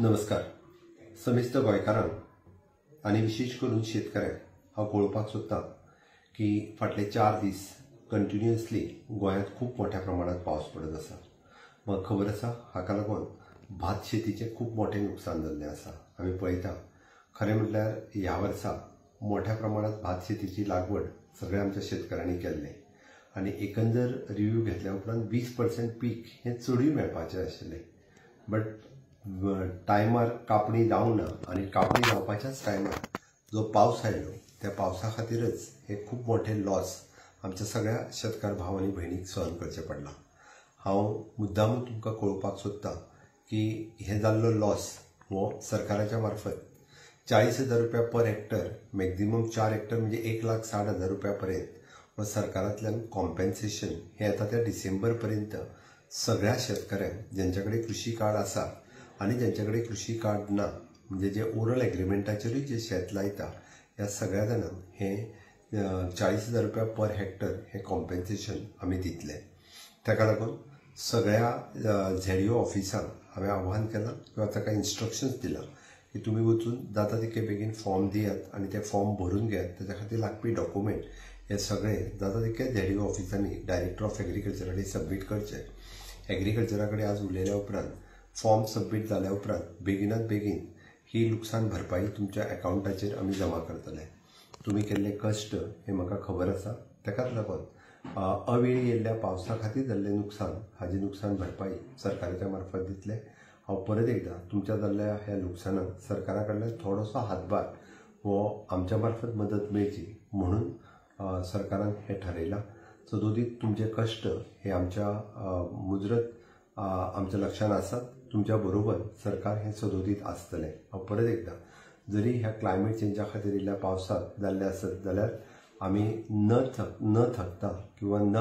नमस्कार समेस्त गोंयकारांक आनी विशेश करून शेतकऱ्यांक हांव कळोवपाक सोदतां की फाटले 4 दीस कंटिन्युअसली गोंयांत खूब मोठ्या प्रमाणात पावस पडत आसा. म्हाका खबर आसा हाका लागून भात शेतीचें खूब मोठें नुकसान जाल्लें आसा. आमी पळयता खरें म्हटल्यार ह्या वर्सा मोठ्या प्रमाणात भात शेतीची लागवड सगळ्या आमच्या शेतकऱ्यांनी केल्लें आनी एकंदर रिव्यू घेतल्या उपरांत 20% पीक हें चडूय मेळपाचें आशिल्लें, बट टायमार कापणी जावंक ना आनी कापणी जावपाच्याच टायमार जो पावस आयलो त्या पावसा खातीरच हे खूब मोठे लॉस आमच्या सगळ्या शेतकार भाव आनी भयणीक सहन करचें पडलां. हांव मुद्दामून तुमकां कळोवपाक सोदतां की हे जाल्लो लॉस हो सरकाराच्या मार्फत 40,000 रुपया पर हेक्टर, मॅक्झिमम 4 हेक्टर म्हणजे 1,60,000 रुपया पर्यंत हो सरकारांतल्यान कॉम्पेन्सेशन हें येता त्या डिसेंबर पर्यंत सगळ्या शेतकऱ्यांक ज्यांच्या कडेन कृशी कार्ड आसा आनी ज्यांच्या कडेन कृशी कार्ड ना, म्हणजे जे ओरल एग्रीमेंटाचेरूय जे शेत लायता ह्या सगळ्या जाणांक हे 40,000 रुपया पर हेक्टर हे कॉम्पेन्सेशन आमी दितले. ताका लागून सगळ्या झेडीओ ऑफिसांक हांवें आव्हान केलां किंवा ताका इन्स्ट्रक्शन्स दिलां की तुमी वचून जाता तितके बेगीन फॉर्म दियात आनी ते फॉर्म भरून घेयात. ताच्या खातीर लागपी डॉक्युमेंट हे सगळे जाता तितके झेडीओ ऑफिसांनी डायरेक्टर ऑफ एग्रीकल्चरा कडेन सबमीट करचे. एग्रीकल्चरा कडेन आज उलयल्या उपरांत फॉर्म सबमीट जाल्या उपरांत बेगिनात बेगीन ही लुकसाण भरपाई तुमच्या अकावंटाचेर आमी जमा करतले. तुमी केल्ले कश्ट हे म्हाका खबर आसा, ताकाच लागून अवेळी येयल्ल्या पावसा खातीर जाल्लें नुकसान हाजी नुकसान भरपाई सरकाराच्या मार्फत दितले. हांव परत एकदां तुमच्या जाल्ल्या ह्या लुकसाणाक सरकारा कडल्यान थोडोसो हातभार हो आमच्या मार्फत मदत मेळची म्हणून सरकारान हें ठरयलां. सदोदीत तुमचे कश्ट हे आमच्या मुजरत आमच्या लक्षांत आसात, तुमच्या बरोबर सरकार हें सदोदीत आसतलें. हांव परत एकदां जरी ह्या क्लायमेट चेंजा खातीर येयल्ल्या पावसांत जाल्लें आसत जाल्यार आमी न थकता किंवा न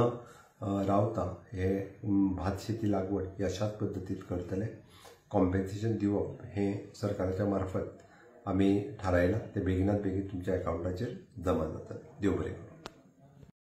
रावता हे भात शेती लागवड अशाच पद्दतीन करतले. कॉम्पेन्सेशन दिवप हें सरकाराच्या मार्फत आमी थारायलां, तें बेगिनात बेगीन तुमच्या अकावंटाचेर जमा जातलें. देव बरें करूं.